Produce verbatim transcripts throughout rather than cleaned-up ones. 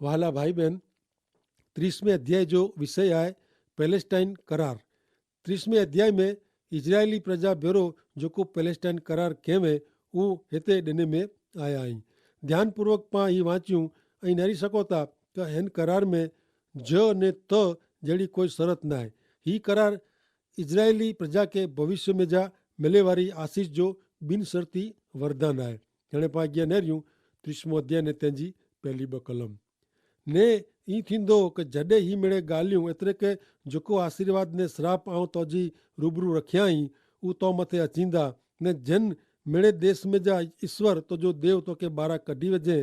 વહાલા ભાઈ બહેન, ત્રીસમે અધ્યાય જો વિષય આય પેલેસ્ટાઈન કરાર. ત્રીસમે અધ્યાય મેં ઇઝરાયેલી પ્રજા ભેરો જોકો પેલેસ્ટાઈન કરાર કહેવે, ઉં હેતે ડેને મેં આયા હી. ધ્યાનપૂર્વક પાં હી વાંચ્યું. અહીં નેરી સકોતા કે હેન કરાર મેં જ ને ત જેડી કોઈ સરત નાય. હી કરાર ઇઝરાયેલી પ્રજા કે ભવિષ્ય મેં જા મેલેવારી આશીસ જો બિનસરતી વરદાન આય. જેણે પાં અગિયા નેર્યું ત્રીસમો અધ્યાય ને તેની પહેલી બકલમ. ને ઈ થીંદો કે જડે હી મેળે ગાલિયું એતરે કે જોકો આશીર્વાદ ને શ્રાપ આઉં તોજી રૂબરૂ રખ્યા હી, ઉતો મતે અચીંદા. ને જેન મેળે દેશ મેં જા ઈશ્વર તોજો દેવ તોકે બારા કઢી વજે,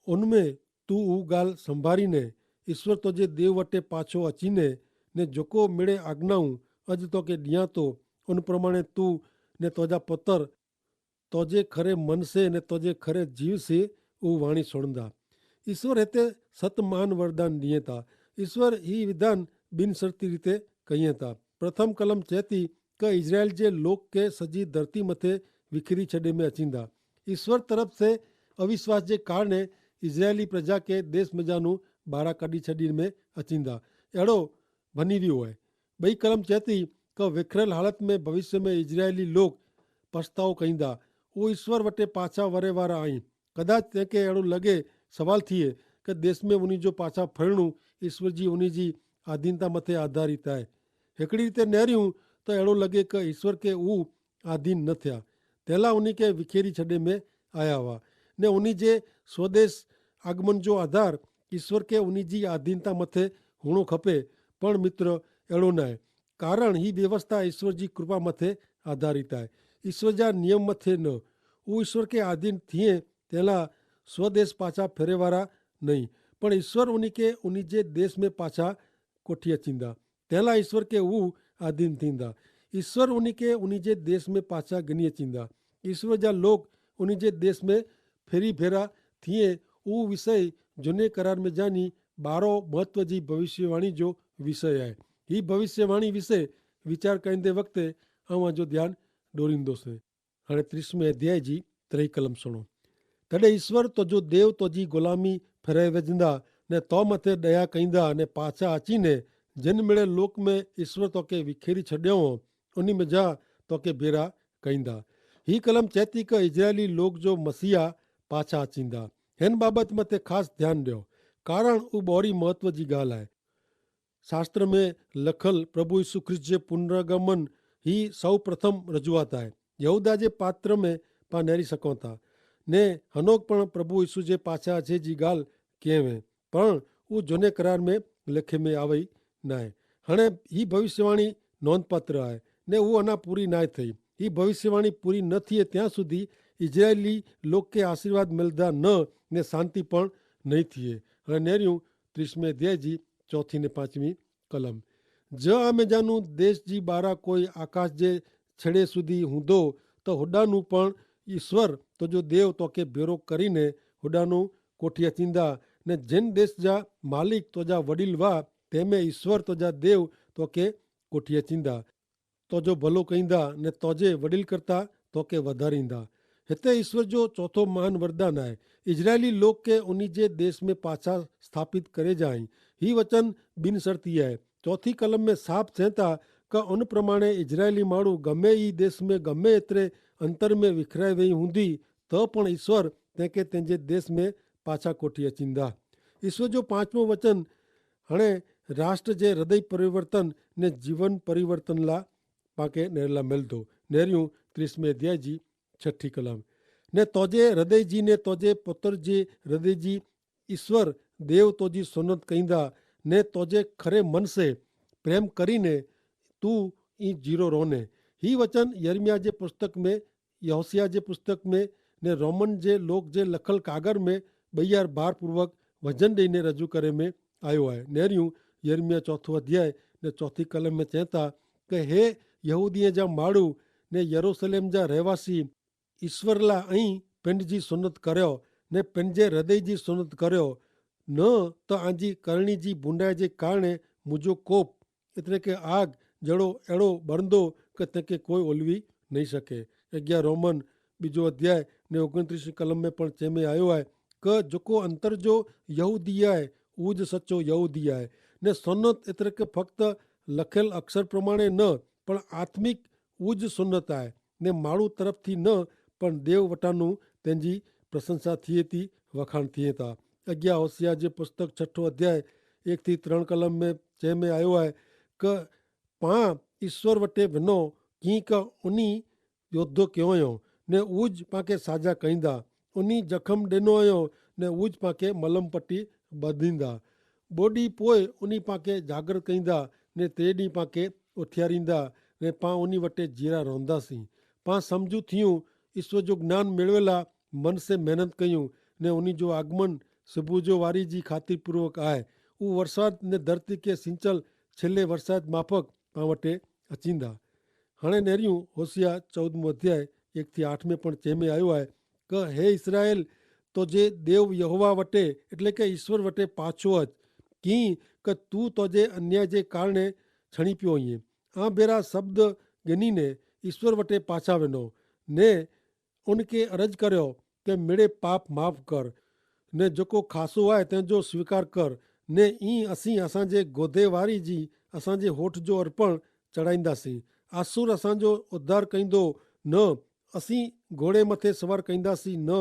ઉનમેં તું ઉગાલ સંભારી ને ઈશ્વર તોજે દેવ વટે પાછો અચીને, ને જોકો મેળે આજ્ઞાઉં અજ તોકે દિયા તો ઉન પ્રમાણે તું ને તોજા પતર તોજે ખરે મનસે ને તોજે ખરે જીવસે ઉ વાણી સુણદા. ઈસ્વર હેતે સત મહાન વરદાન દિયે તા. ઈસ્વર હી વિધાન બિનસરતી રીતે કહિયે તા. પ્રથમ કલમ ચેતી કે ઇઝરાયેલ જે લોક કે સજી ધરતી મતે વિખેરી છડે મેં અચીંદા. ઈસ્વર તરફ સે અવિશ્વાસ જે કારણે ઇઝરાયેલી પ્રજા કે દેશ મેં જાનું બારા કડી છડી મેં અચીંદા. એડો ભની વ્યું હોય. બઈ કલમ ચેતી કે વિખરેલ હાલત મેં ભવિષ્ય મેં ઇઝરાયેલી લોક પછતાવો કહીંદા. ઉ ઈસ્વર વટે પાછા વરે વારા આઈ. કદાચ તેંકે એડો લગે સવાલ થિયે કે દેશ મેં ઉની જો પાછા ફરણું ઈસ્વર જી ઉની જી આધીનતા મતે આધારિત આય. હેકડી રીતે નેર્યું તો એડો લગે કે ઈસ્વર કે ઉ આધીન ન થ્યા. તેલા ઉની કે વિખેરી છડે મેં આયા હવા. ને ઉની જે સ્વદેશ આગમન જો આધાર ઈસ્વર કે ઉની જી આધીનતા મતે હુણો ખપે. પણ મિત્ર, એડો નાય. કારણ હી વ્યવસ્થા ઈસ્વર જી કૃપા મતે આધારિત આય. ઈસ્વર જા નિયમ મતે ન. ઉ ઈસ્વર કે આધીન થિયે તેલા સ્વદેશ પાછા ફેરેવારા નહીં. પણ ઈસ્વર ઉની કે ઉની જે દેશ મેં પાછા કોઠી અચીંદા. તેલા ઈસ્વર કે ઉ આધીન થીંદા. ઈસ્વર ઉની કે ઉની જે દેશ મેં પાછા ગની અચીંદા. ઈસ્વર જા લોક ઉની જે દેશ મેં ફેરી ફેરા થિયે. ઉ વિષય જુને કરાર મેં જાની બારો મહત્વ જી ભવિષ્યવાણી જો વિષય આય. હી ભવિષ્યવાણી વિષય વિચાર કઈંદે વખતે આવાં જો ધ્યાન ડોરીંદો સે. હણે ત્રીસમે અધ્યાય જી ત્રય કલમ સુણો. તદે ઈસ્વર તોજો દેવ તોજી ગુલામી ફેરાઈ વેજંદા ને તો મતે દયા કઈંદા ને પાછા આચીને જેન મેળે લોક મેં ઈસ્વર તોકે વિખેરી છડ્યો હો ઉની મેં જા તોકે ભેરા કઈંદા. હી કલમ ચેતી કે ઇઝરાયેલી લોક જો મસીહા પાછા આચીંદા. હેન બાબત મતે ખાસ ધ્યાન દ્યો. કારણ ઉ બોરી મહત્વ જી ગાલ આય. શાસ્ત્ર મેં લખલ પ્રભુ ઈસુ ખ્રિસ્ત જે પુનરાગમન હી સૌ પ્રથમ રજૂઆત આય. યહૂદા જે પાત્ર મેં પા નેરી સકોતા ને હનોક પણ પ્રભુ ઈસુ જે પાછા છે જી ગાલ કહેવે. પણ ઉ જોને કરાર મેં લેખે મેં આવે નાય. હણે હી ભવિષ્યવાણી નોંધપાત્ર આય ને ઉ અના પૂરી નાય થઈ. હી ભવિષ્યવાણી પૂરી ન થિયે ત્યાં સુધી ઇઝરાયેલી લોકે આશીર્વાદ મેલદા ન ને શાંતિ પણ નહીં થિયે. હણે નેર્યું ત્રીસમે અધ્યાય જી ચોથી ને પાંચમી કલમ. જ આમેજાનું દેશ જી બારા કોઈ આકાશ જે છેડે સુધી હૂંદો તો હોડાનું પણ ઈસ્વર તો જો દેવ તોકે ભેરો કરીને હોડાનું કોઠિયા ચીંદા. ને જેન દેશ જા માલિક તો જા વડીલ વા તેમે ઈસ્વર તો જા દેવ તોકે કોઠિયા ચીંદા. તોજો ભલો કહીંદા ને તોજે વડીલ કરતા તોકે વધારીંદા. હેતા ઈસ્વર જો ચોથો મહાન વરદાન આય. ઇઝરાયેલી લોક કે ઉની જે દેશ મેં પાછા સ્થાપિત કરે જાઈ. હી વચન બિનસરતી આય. ચોથી કલમ મેં સાફ છેંતા કે ઉન પ્રમાણે ઇઝરાયેલી માણુ ગમે ઈ દેશ મેં ગમે એતરે અંતર મેં વિખરાઈ વહી હુંદી તો પણ ઈસ્વર તેંકે તેંજે દેશ મેં પાછા કોઠી અચીંદા. ઈસ્વર જો પાંચમો વચન હણે રાષ્ટ્ર જે હૃદય પરિવર્તન ને જીવન પરિવર્તન લા પાંકે નેરલા મેલ દો. નેર્યું ત્રીસમે અધ્યાય જી છઠી કલમ. ને તોજે હૃદય જી ને તોજે પુત્ર જે હૃદય જી ઈસ્વર દેવ તોજી સુનત કહીંદા ને તોજે ખરે મન સે પ્રેમ કરીને તું ઈ જીરો રોને. હી વચન યર્મિયા જે પુસ્તક મેં યહોસિયા જે પુસ્તક મેં ને રોમન જે લોક જે લખલ કાગર મેં બૈયાર ભાર પૂર્વક વજન દઈને રજૂ કરે મેં આયો હૈ. નેર્યું યર્મિયા ચોથો અધ્યાય ને ચોથી કલમ મેં ચેંતા કે હે યહૂદિયા જા માડૂ ને યરૂસલેમ જા રહેવાસી, ઈસ્વરલા અહીં પેંડ જી સુનત કર્યો ને પેંડ જે હૃદય જી સુનત કર્યો ન તો આજી કરણી જી ભૂંડાઈ જે કારણે મુજો કોપ એતરે કે આગ જેડો એડો બરંદો કે તેંકે કોઈ ઓલવી નહીં શકે. અગિયાર રોમન બીજો અધ્યાય ને ઓગણત્રીસ કલમ મેં પણ ચેમે આયો હૈ કે જોકો અંતર જો યહૂદી આય, ઉજ સચો યહૂદી આય. ને સોનત એતરે કે ફક્ત લખેલ અક્ષર પ્રમાણે ન, પણ આત્મિક ઉજ સોનત આય. ને માળુ તરફથી ન, પણ દેવ વટાનું તેની પ્રશંસા થિયેતી વખાણ થિયેતા. અગિયા હોસિયા જે પુસ્તક છઠો અધ્યાય એક થી ત્રણ કલમ મેં ચેહ મેં આયો આય, કે પાં ઈસ્વર વટે વિનો, કિંક ઉની યોદ્ધો કયો અયો, ને ઉજ પાંકે સાજા કહીંદા. ઉની જખમ ડેનો અયો, ને ઉજ પાંકે મલમપટી બધીંદા. બોડી પોય ઉની પાંકે જાગર કહીંદા, ને તેડી પાંકે ઓઠિયારીંદા, ને પાં ઉની વટે જીરા રોંધા સી. પાં સમઝુ થિયું, ઈસ્વર જો જ્ઞાન મેળવેલા મન સે મહેનત કહ્યું, ને ઉની જો આગમન સબૂજો વારી જી ખાતરી પૂર્વક આય. ઉ વરસાદ ને ધરતી કે સિંચલ છેલ્લે વરસાદ માફક પાં વટે અચીંદા. હણે નેર્યું હોસિયા ચૌદમો અધ્યાય એક થી આઠમે પણ ચેમે આયો આય, કે હે ઇસરાયેલ, તો જે દેવ યહોવા વટે, એટલે કે ઇશ્વર વટે પાછો હજ, કિંક તું તો જે અન્યાય જે કારણે છણી પ્યો હૈં. આ ભેરા શબ્દ ગનીને ઇશ્વર વટે પાછા વેનો, ને ઉનકે અરજ કર્યો કે મેડે પાપ માફ કર, ને જોકો ખાસો આય તેનો સ્વીકાર કર, ને ઈ અસી અસાંજે ગોધેવારી જી અસાંજે હોઠ જો અર્પણ ચડાઈંદા સી. આસુર અસાંજો ઉદ્ધાર કઈંદો ન, અસી ગોડે મતે સવાર કઈંદા સી ન.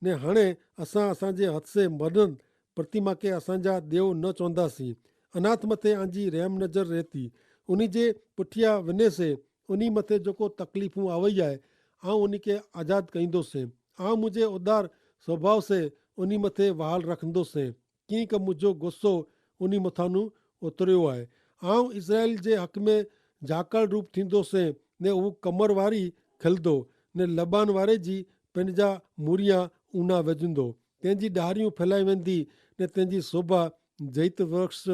ને હણે અસાં અસાંજે હથસે મદન પ્રતિમા કે અસાંજા દેવ ન ચોંદા સી. અનાથ મતે આંજી રહેમ નજર રહેતી. ઉની જે પુઠ્યા વને સે ઉની મતે જોકો તકલીફું આવય આય, આઉં ઉની કે આજાદ કઈંદો સે. આઉં મુઝે ઉદાર સ્વભાવ સે ઉની મતે વહાલ રખંદો સે, કિંક મુઝો ગુસ્સો ઉની મથાનું ઉતર્યો આય. આઉં ઇસરાયેલ જે હક મેં જાકલ રૂપ થીંદો સે, ને ઉં કમરવારી ખેલદો, ને લબાન વારે જી પેનજા મુરિયા ઉના વેજંદો. તેની ડારિયું ફેલાઈ વેંદી, ને તેની શોભા જૈત વૃક્ષ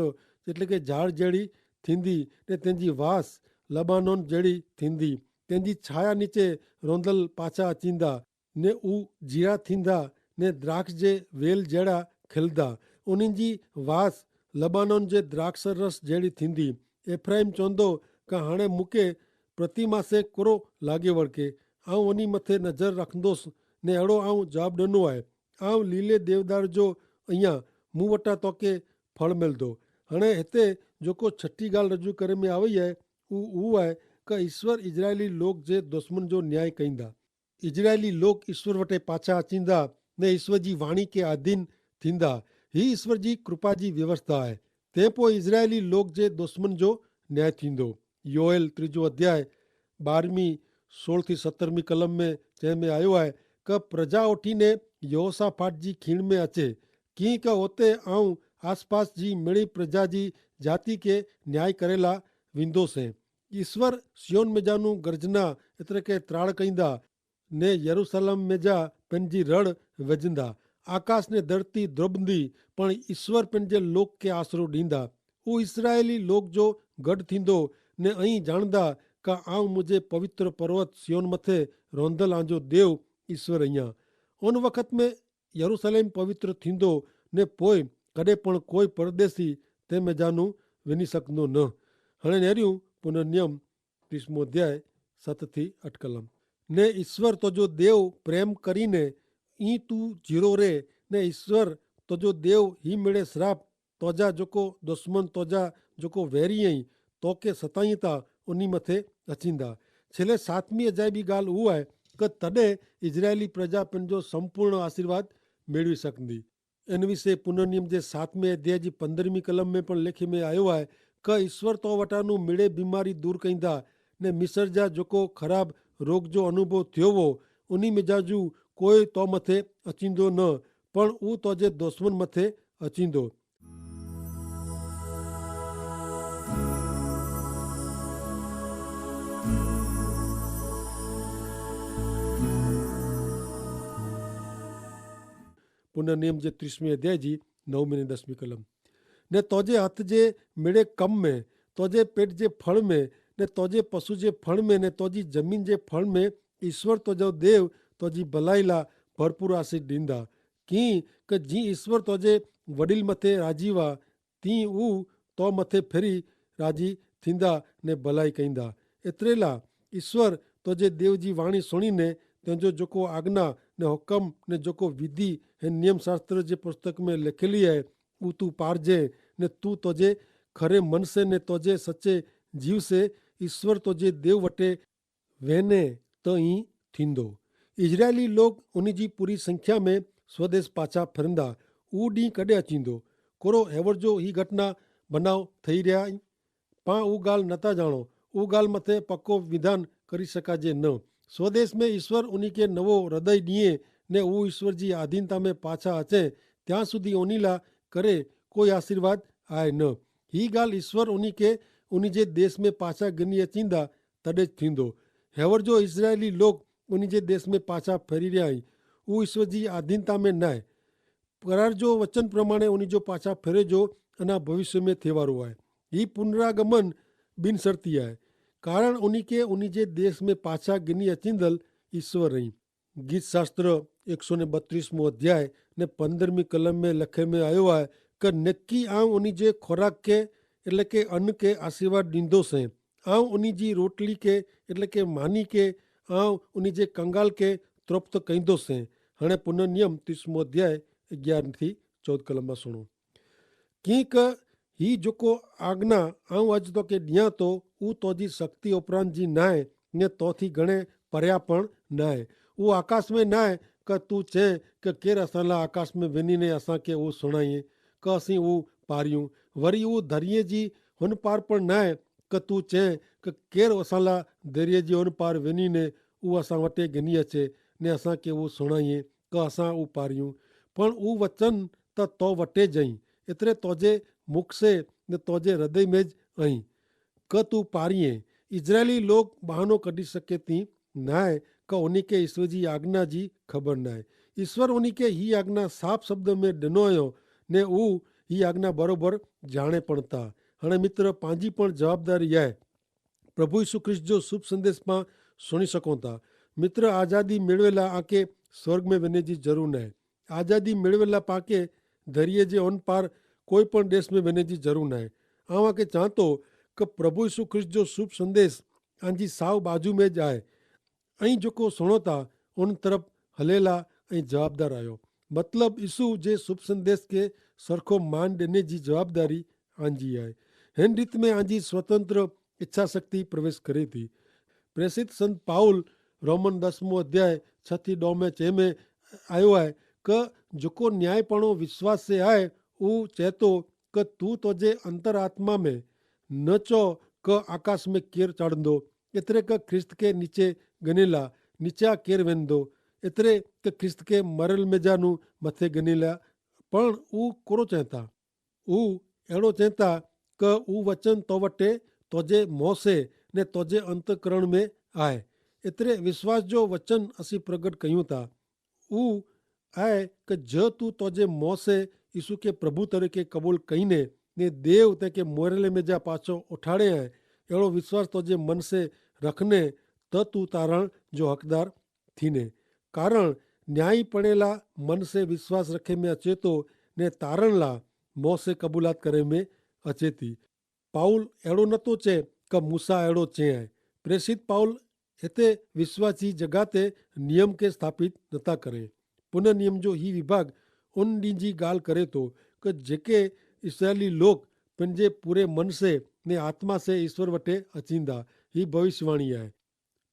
જેટલે કે ઝાડ જેડી થીંદી, ને તેની વાસ લબાનોન જેડી થીંદી. તેની છાયા નીચે રોંધલ પાછા અચીંદા, ને ઉ જીરા થીંદા, ને દ્રાક્ષ જે વેલ જેડા ખેલદા. ઉની જી વાસ લબાનોન જે દ્રાક્ષરસ જેડી થીંદી. એફ્રાઈમ ચોંદો, કા હણે મુકે પ્રતિમાસે કોરો લાગે વળકે? આઉં ઉની મતે નજર રાખંદોસ, ને એડો આઉં જવાબ ડનો આય. આઉં લીલે દેવદાર જો અહિયા મુવટા તોકે ફળ મેલદો. હણે હેતે જોકો છઠી ગાલ રજૂ કરે મેં આવે હૈ, ઉ ઉ હૈ કે ઈસ્વર ઇઝરાયેલી લોક જે દુશ્મન જો ન્યાય કઈંદા. ઇઝરાયેલી લોક ઈસ્વર વટે પાછા અચીંદા, ને ઈસ્વર જી વાણી કે આધીન થીંદા. હી ઈસ્વર જી કૃપા જી વ્યવસ્થા હૈ. તે પો ઇઝરાયેલી લોક જે દુશ્મન જો ન્યાય થીંદો. યોએલ ત્રીજો અધ્યાય બારમી સોળ થી સત્તરમી કલમ મેં ચેહ મેં આયો હૈ, કે પ્રજા ઉઠીને યહોસાફાટ જી ખીણ મેં અચે, કિંક ઓતે આઉં આસપાસ જી મેળી પ્રજા જી જાતિ કે ન્યાય કરેલા વિંદો સે. ઈસ્વર સિયોન મેજાનું ગર્જના એતરે કે ત્રાળ કઈંદા, ને યરૂસલેમ મેજા પેનજી રડ વેજંદા. આકાશ ને ધરતી દ્રોબંદી, પણ ઈસ્વર પેનજે લોક કે આશરો દીંદા. ઉ ઇસરાયેલી લોક જો ગઢ થીંદો, ને અહીં જાણદા કા આઉં મુઝે પવિત્ર પર્વત સિયોન મતે રોંધલ આંજો દેવ ઈસ્વર અહિયા. ઉન વખત મેં યરૂસલેમ પવિત્ર થીંદો, ને પોય કદે પણ કોઈ પરદેશી તે મેજાનું વેની સકંદો ન. હણે નેર્યું પુનર્નિયમ ત્રીસમો અધ્યાય સત થી અટકલમ. ને ઈસ્વર તોજો દેવ પ્રેમ કરીને ઈ તું જીરો રે, ને ઈસ્વર તોજો દેવ હી મેળે શ્રાપ તોજા જોકો દુશ્મન તોજા જોકો વેરી અહીં તોકે સતાઈતા ઉની મતે અચીંદા. છેલ્લે સાતમી અજાયબી ગાલ ઉ આય કે તદે ઇઝરાયેલી પ્રજા પેનજો સંપૂર્ણ આશીર્વાદ મેળવી સકંદી. એન વિશે પુનર્નિયમ જે સાતમે અધ્યાય જી પંદ્રહમી કલમ મેં પણ લેખી મેં આયો આય કે ઈસ્વર તો વટાનું મેળે બીમારી દૂર કઈંદા, ને મિસર જા જોકો ખરાબ રોગ જો અનુભવ થયો વો, ઉની મેં જાજુ કોઈ તો મતે અચીંદો ન, પણ ઉ તો જે દુશ્મન મતે અચીંદો. પુનર્નિયમ જે ત્રીસમી અધ્યાય જી નવમી ને દસમી કલમ. ને તોજે હત જે મેડે કમ મેં, તોજે પેટ જે ફળ મેં, ને તોજે પશુ જે ફળ મેં, ને તોજી જમીન જે ફળ મેં, ઈસ્વર તોજો દેવ તોજી ભલાઈલા ભરપૂર આશીસ દીંદા. કિંકે જી ઈસ્વર તોજે વડીલ મતે રાજીવા, તી ઉ તો મતે ફેરી રાજી થીંદા ને ભલાઈ કહીંદા. એતરેલા ઈસ્વર તોજે દેવ જી વાણી સુણીને તેનજો જોકો આજ્ઞા ને હુકમ ને જોકો વિધિ હૈ નિયમશાસ્ત્ર જે પુસ્તક મેં લેખેલી હૈ, ઉ તું પારજે, ને તું તોજે ખરે મનસે ને તોજે સચે જીવસે ઈસ્વર તોજે દેવ વટે વેને. તો ઈ થીંદો. ઇઝરાયેલી લોગ ઉની જી પૂરી સંખ્યા મેં સ્વદેશ પાછા ફેરંદા. ઉ દી કડે અચીંદો? કોરો હેવર જો હી ઘટના બનાવ થઈ રહ્યા? પાં ઉગાલ નતા જાણો. ઉગાલ મતે પકો વિધાન કરી શકાજે ન. સ્વદેશ મેં ઈસ્વર ઉની કે નવો હૃદય દિયે ને ઉ ઈસ્વર જી આધીનતા મેં પાછા અચે ત્યાં સુધી ઉનીલા કરે કોઈ આશીર્વાદ આય ન. હી ગાલ ઈસ્વર ઉની કે ઉની જે દેશ મેં પાછા ગની અચીંદા તદે જ થીંદો. હેવર જો ઇઝરાયેલી લોક ઉની જે દેશ મેં પાછા ફેરી રહ્યા હી. ઉ ઈસ્વર જી આધીનતા મેં નાય. કરાર જો વચન પ્રમાણે ઉની જો પાછા ફેરે જો અના ભવિષ્ય મેં થેવારો આય. હી પુનરાગમન બિનસરતી આય. કારણ ઉની કે ઉની જે દેશ મેં પાછા ગિની અચિંદલ ઈસ્વર રહી. ગીતશાસ્ત્ર એક સો ને બત્રીસમો અધ્યાય ને પંદ્રહમી કલમ મેં લખે મેં આયો આય, કે નક્કી આવ ઉની જે ખોરાક કે એટલે કે અન્ન કે આશીર્વાદ દીંદો સે. આવ ઉની જી રોટલી કે એટલે કે માની કે આવ ઉની જે કંગાલ કે તૃપ્ત કઈંદો સે. હણે પુનર્નિયમ ત્રીસમો અધ્યાય અગિયાર થી ચૌદ કલમમાં સુણો. કિંક હી જોકો આજ્ઞા આવ અજ તો કે દિયા તો ઉ તોજી શક્તિ ઉપરાંત જી નાય ને તોથી ગણે પર્યા પણ નાય. ઉ આકાશ મેં નાય કે તું ચે કે કેર અસાંલા આકાશ મેં વેની ને અસાંકે ઉ સુણાઈએ કે અસી ઉ પાર્યું. વરી ઉ ધરિયે જી હન પાર પણ નાય કે તું ચે કે કેર અસાંલા ધરિયે જી હન પાર વેની ને ઉ અસાં વટે ગની અચે ને અસાંકે ઉ સુણાઈએ કે અસાં ઉ પાર્યું. પણ ઉ વચન તો તો વટે જઈ એતરે તોજે મુખસે ને તોજે હૃદય મેં જ અહીં કે તું પારિયે. ઇઝરાયેલી લોક બહાનો કઢી શકે તી નાય કે ઉની કે ઈસ્વર જી આજ્ઞા જી ખબર નાય. ઈસ્વર ઉની કે હી આજ્ઞા સાફ શબ્દ મેં ડનો અયો ને ઉ હી આજ્ઞા બરોબર જાણે પણ તા. હણે મિત્ર પાંજી પણ જવાબદારી આય. પ્રભુ ઈસુ ખ્રિસ્ત જો શુભ સંદેશ પાં સુણી શકો તા. મિત્ર આઝાદી મેળવેલા આંકે સ્વર્ગ મેં વેને જી જરૂર નાય. આઝાદી મેળવેલા પાંકે ધરિયે જે ઓન પાર કોઈ પણ દેશ મેં વેને જી જરૂર નાય. આવ આંકે ચાંતો કે પ્રભુ ઈસુ ખ્રિસ્ત જો શુભ સંદેશ આંજી સાવ બાજુ મેં જ આય. અહીં જોકો સુણોતા ઉન તરફ હલેલા અહીં જવાબદાર આયો. મતલબ ઈસુ જે શુભ સંદેશ કે સરખો માન દેને જી જવાબદારી આંજી આય. હેન રીત મેં આંજી સ્વતંત્ર ઇચ્છાશક્તિ પ્રવેશ કરે થી. પ્રેસિત સંત પાઉલ રોમન દસમો અધ્યાય છ થી દો મેં ચે મેં આયો આય કે જોકો ન્યાયીપણો વિશ્વાસ સે આય ઉ ચેતો કે તું તોજે અંતર આત્મા મેં ન ચો કે આકાશ મેં કેર ચાડંદો એતરે કે ખ્રિસ્ત કે નીચે ગનેલા નીચા કેર વેંદો એતરે કે ખ્રિસ્ત કે મરેલ મેજાનું મતે ગનેલા. પણ ઉ કોરો ચેતા ઉ એડો ચેતા કે ઉ વચન તો વટે તોજે મોસે ને તોજે અંતકરણ મેં આય. એતરે વિશ્વાસ જો વચન અસી પ્રગટ કહ્યું તા ઉ આય કે જો તું તોજે મોસે ઈસુ કે પ્રભુ તરીકે કબૂલ કહીને ને દેવ તેંકે મોરેલે મેં જા પાછો ઉઠાડે આય એડો વિશ્વાસ તોજે મનસે રખને તો તું તારણ જો હકદાર થીને. કારણ ન્યાયી પણેલા મનસે વિશ્વાસ રખે મેં અચેતો ને તારણલા મોસે કબૂલાત કરે મેં અચેતી. પાઉલ એડો નતો ચે કે મૂસા એડો ચે આય. પ્રેસિત પાઉલ હેતા વિશ્વાસી જગાતે નિયમ કે સ્થાપિત નતા કરે. પુનર્નિયમ જો હી વિભાગ ઉન દી જી ગાલ કરે તો કે જેકે ઇસરાયેલી લોક પન જે પૂરે મન સે ને આત્મા સે ઇશ્વર વટે અચીંદા. હી ભવિષ્યવાણી આય.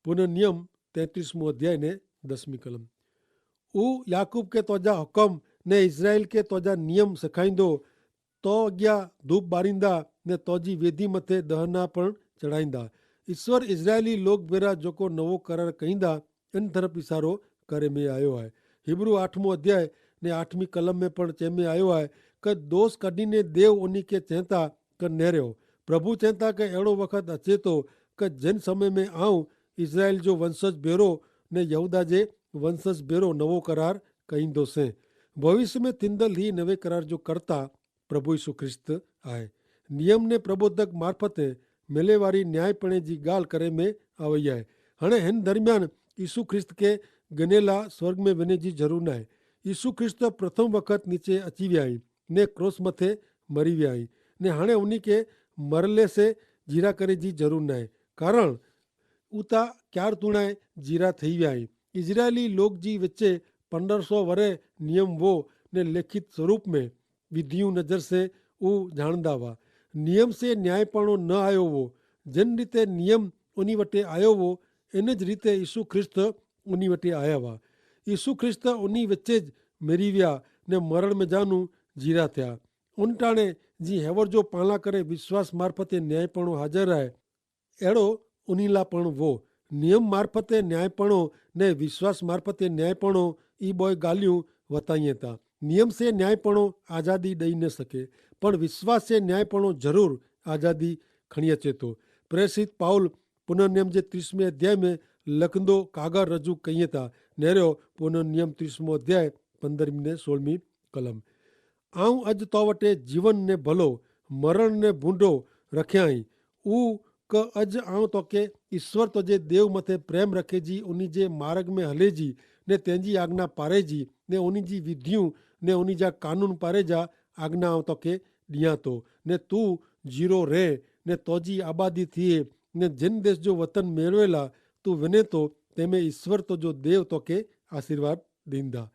પુનર્નિયમ તૈત્રીસમો અધ્યાય ને દસમી કલમ. ઉ યાકૂબ કે તોજા હુકમ ને ઇસરાયેલ કે તોજા નિયમ સખાઈંદો. તો અગિયા ધૂપ બારીંદા ને તોજી વેધી મતે દહના પણ ચડાઈંદા. ઇશ્વર ઇસરાયેલી લોગ ભેરા જોકો નવો કરાર કહીંદા એન તરફ ઇશારો કરે મેં આયો હૈ. હિબ્રૂ આઠમો અધ્યાય ને આઠમી કલમ મેં પણ ચેમે આયો હૈ, કે દોષ કઢ઼ી ને દેવ ઉની કે ચેંતા કે નેર્યો. પ્રભુ ચેંતા કે એડો વખત અચેતો કે જેન સમય મેં આઉં ઇસરાયેલ જો વંશજ ભેરો ને યહૂદા જે વંશજ ભેરો નવો કરાર કહીંદો સે. ભવિષ્ય મેં થીંદલ હી નવે કરાર જો કરતા પ્રભુ ઈસુ ખ્રિસ્ત આય. નિયમ ને પ્રબોધક મારફતે મેલેવારી ન્યાયીપણે જી ગાલ કરે મેં આવય આય. હણે હેન દરમિયાન ઈસુ ખ્રિસ્ત કે ગનેલા સ્વર્ગ મેં વેને જી જરૂર નાય. ઈસુ ખ્રિસ્ત પ્રથમ વખત નીચે અચીવ્યા હી ને ક્રોસ મતે મરી વ્યા હી, ને હણે ઉની કે મરલે સે જીરા કરે જી જરૂર નાય. કારણ ઉતા ક્યાર તુણાએ જીરા થઈ વ્યા હી. ઇઝરાયેલી લોગ જી વચ્ચે પંદર સો વરે નિયમ વો ને લેખિત સ્વરૂપ મેં વિધિયું નજર સે ઉજાણદા વા. નિયમ સે ન્યાયીપણો ન આયો વો. જેન રીતે નિયમ ઉની વટે આયો વો, એન જ રીતે ઈસુ ખ્રિસ્ત ઉની વટે આયા વા. ઈસુ ખ્રિસ્ત ઉની વચ્ચે જ મેરી વ્યા ને મરણ મેં જાનું જીરા થ્યા. ઉનટાણે જી હેવર જો પાલા કરે વિશ્વાસ મારફતે ન્યાયીપણો હાજર આય એડો ઉનીલા પણ વો. નિયમ મારફતે ન્યાયીપણો ને વિશ્વાસ મારફતે ન્યાયીપણો ઈ બોય ગાલિયું વતાઈ તા. નિયમ સે ન્યાયીપણો આઝાદી દઈ ન શકે, પણ વિશ્વાસ સે ન્યાયીપણો જરૂર આઝાદી ખણિયા ચેતો. પ્રેસિત પાઉલ પુનર્નિયમ જે ત્રીસમે અધ્યાય મેં લખંદો કાગર રજૂ કહિયે તા. નેરો પુનર્નિયમ ત્રીસમો અધ્યાય પંદરમી ને સોળમી કલમ. આઉં અજ તો વટે જીવન ને ભલો, મરણ ને ભૂંડો રખ્યા હી. ઉ કે અજ આઉં તો કે ઈસ્વર તો જે દેવ મતે પ્રેમ રખે જી ઉની જે માર્ગ મેં હલે જી ને તેની આજ્ઞા પારે જી ને ઉની જી વિધિયું ને ઉની જા કાનૂન પારે જા આજ્ઞા આઉં તો કે દિયા તો. ને તું જીરો રહે ને તોજી આબાદી થિયે ને જેન દેશ જો વતન મેળવેલા તું વિને તો તેમે ઈસ્વર તો જો દેવ તો કે આશીર્વાદ દીંદા.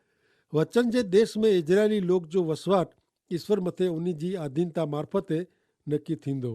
વચન જે દેશ મેં ઇઝરાયેલી લોક જો વસવાટ ઈસ્વર મતે ઉની જી આધીનતા મારફતે નક્કી થીંદો.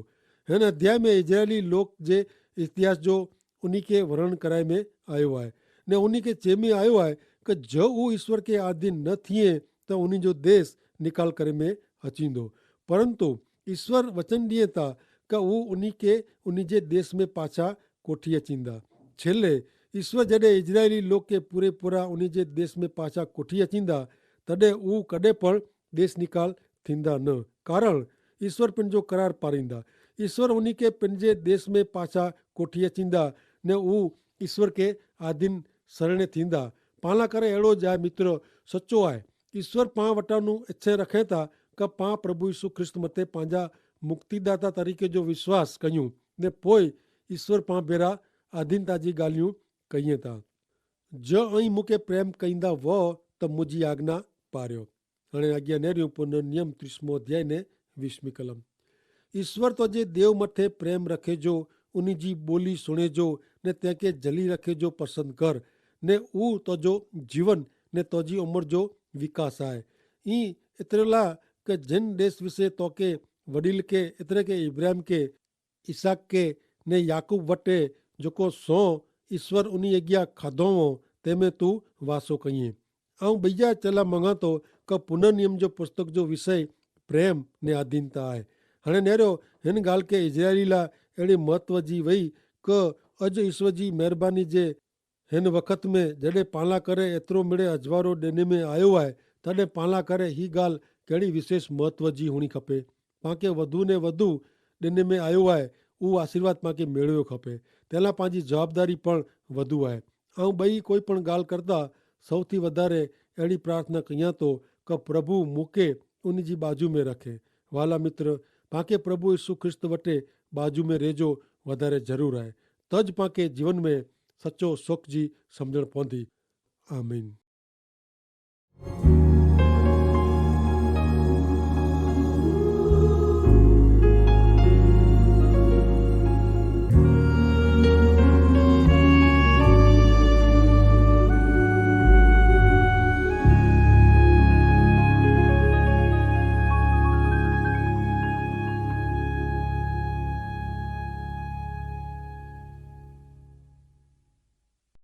હેન અધ્યાય મેં ઇઝરાયેલી લોક જે ઇતિહાસ જો ઉની કે વર્ણન કરાય મેં આયો આય ને ઉની કે ચેમી આયો આય કે જો ઉ ઈસ્વર કે આધીન ન થિયે તો ઉની જો દેશ નિકાલ કરે મેં અચીંદો. પરંતુ ઈસ્વર વચન દિયે તા કે ઉ ઉની કે ઉની જે દેશ મેં પાછા કોઠી અચીંદા. છેલ્લે ઈસ્વર જડે ઇઝરાયેલી લોકે પૂરેપૂરા ઉની જે દેશ મેં પાછા કોઠી અચીંદા તદે ઉ કદે પણ દેશ નિકાલ થીંદા ન. કારણ ઈસ્વર પન જો કરાર પારીંદા. ઈસ્વર ઉની કે પન જે દેશ મેં પાછા કોઠી અચીંદા ને ઉ ઈસ્વર કે આધીન સરણે થીંદા. પાલા કરે એડો જા મિત્ર સચો આય. ઈસ્વર પા વટાનું એચ્છે રખેતા કે પા પ્રભુ ઈસુ ખ્રિસ્ત મતે પાંજા મુક્તિદાતા તરીકે જો વિશ્વાસ કહ્યું ને પોય ઈસ્વર પા ભેરા આધીનતા જી ગાલિયું કહિયે તા. જો અહીં મુકે પ્રેમ કહીંદા વો તો મુજી આજ્ઞા પાર્યો. અને આજ્ઞા નેર્યું પુનર્નિયમ ત્રીસમો અધ્યાય ને વીસમી કલમ. ઈસ્વર તો જે દેવ મતે પ્રેમ રખે જો ઉની જી બોલી સુણે જો ને તેંકે જલી રખે જો પસંદ કર ને ઉ તો જો જીવન ને તોજી ઉમર જો વિકાસ આય. ઈ એતરેલા કે જેન દેશ વિશે તો કે વડીલ કે એતરે કે ઇબ્રાહિમ કે ઇસાક કે ને યાકૂબ વટે જોકો સો ઇશ્વર ઉની અગિયા ખાધો હો તેમે તું વાસો કહિએ. આઉં બૈયા ચલા મંગાતો કે પુનર્નિયમ જો પુસ્તક જો વિષય પ્રેમ ને આધીનતા આય. હણે નેરો હેન ગાલ કે ઇઝરાયેલી લા એડી મહત્વ જી વય કે અજ ઇશ્વર જી મહેરબાની જે હેન વખત મેં જડે પાલા કરે એતરો મેડે અજવારો દેને મેં આયો આય, તડે પાલા કરે હી ગાલ કહેડી વિશેષ મહત્વ જી હોણી ખપે. પાંકે વધુ ને વધુ દેને મેં આયો આય ઉ આશીર્વાદ પાંકે મેળવ્યો ખપે. તેલા પાંજી જવાબદારી પણ વધુ આય. આઉં બઈ કોઈ પણ ગાલ કરતા સૌથી વધારે એડી પ્રાર્થના કહિયા તો કે પ્રભુ મુકે ઉની જી બાજુ મેં રખે. વાલા મિત્ર, પાંકે પ્રભુ ઈસુ ખ્રિસ્ત વટે બાજુ મેં રહેજો વધારે જરૂર આય. તજ પાંકે જીવન મેં સચો સોખ જી સમઝણ પોંધી. આમીન.